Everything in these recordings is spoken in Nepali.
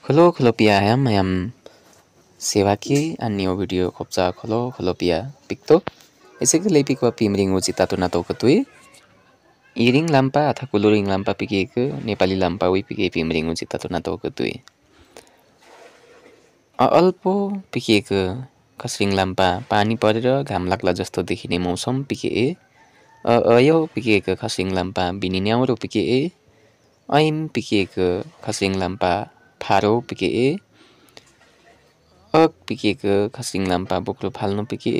Kholo pia ayam ayam sewa ki anio video khopcha kholo pia pikto esek lepi ko pimring uci tato nato katui iring lampa atha kuluring lampa pikek Nepali lampa ui pike pimring uci tato nato katui अल्पो पिकेक खस्रिङ लाम्पा पानी परेर घाम लाग्ला जस्तो देखिने मौसम पिके अयो पिकेक खस्रिङ लाम्पा बिनी न्याउरो पिके ऐम पिकेक खस्रिङ लाम्पा फारो पिके अक पिकेक खस्रिङ लाम्पा बोक्रो फाल्नु पिके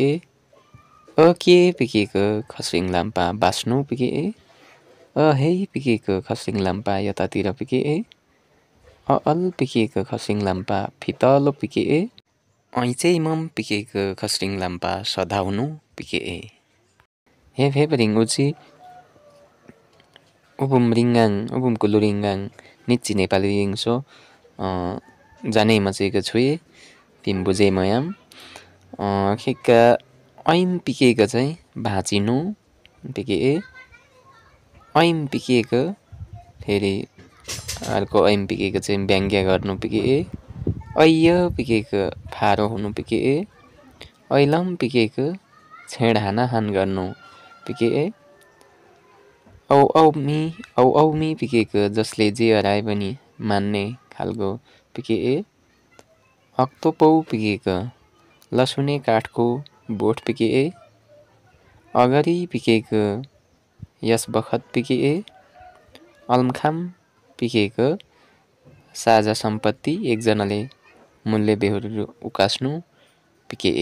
अके पिकेक खस्रिङ लाम्पा बास्नु पिके अहे पिकेक खस्रिङ लाम्पा यतातिर पिके अल पिकेक खस्रिङ लाम्पा फितलो पिके ऐचे इमम पिकेक खस्रिङ लाम्पा सधाउनु पिके हे बरिङुची उबुम रिङ्गाङ उबुम कुलु रिङ्गाङ निच्ची नेपाली रिङसो जाने मचेको छुए पिम्बुजे मयाम खेक्का ऐम पिकेक चाहिँ भाँचिनु पिके ऐम पिकेक फेरि अर्को ऐम पिकेक चाहिँ व्यङ्ग्य गर्नु पिके ऐय पिकेक फारो हुनु पिके ऐलम पिकेक छेड हानाहान गर्नु पिके औ मी पिकेक जसले जे हराए पनि मान्ने खालको पिके अक्तोपौ पिकेक लसुने काठको बोट पिके अगरी पिकेक यस बखत पिके अल्मखाम पिकेक साझा सम्पत्ति एकजनाले मूल्य बेहोरेर उकास्नु पिके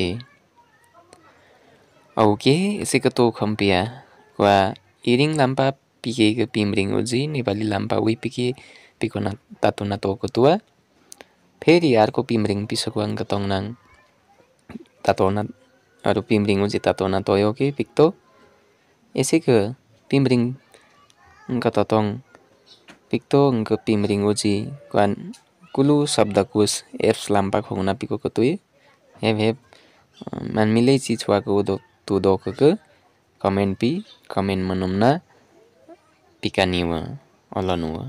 औके यसैको तो खम्पिया वा इरिङ लाम्पा पिकेक पिमरिङ उजी नेपाली लाम्पा उही पिके पिकोना तातो नातोको तुवा फेरि अर्को पिमरिङ पिसको अङ्क तङनाङ तातोना अरू पिमरिङ उजी तातोना तोयोके पिक्तो यसैको पिमरिङ अङ्क ततङ पिक्तो अङ्क पिमरिङ उजी क्वान कुलु शब्दकोश एप्स लाम्पा खोगना पिको तुई हेब मानमिलै चिज वाको तु दोकक कमेन्ट पी कमेन्ट मनमना पिकानिवा अलनुवा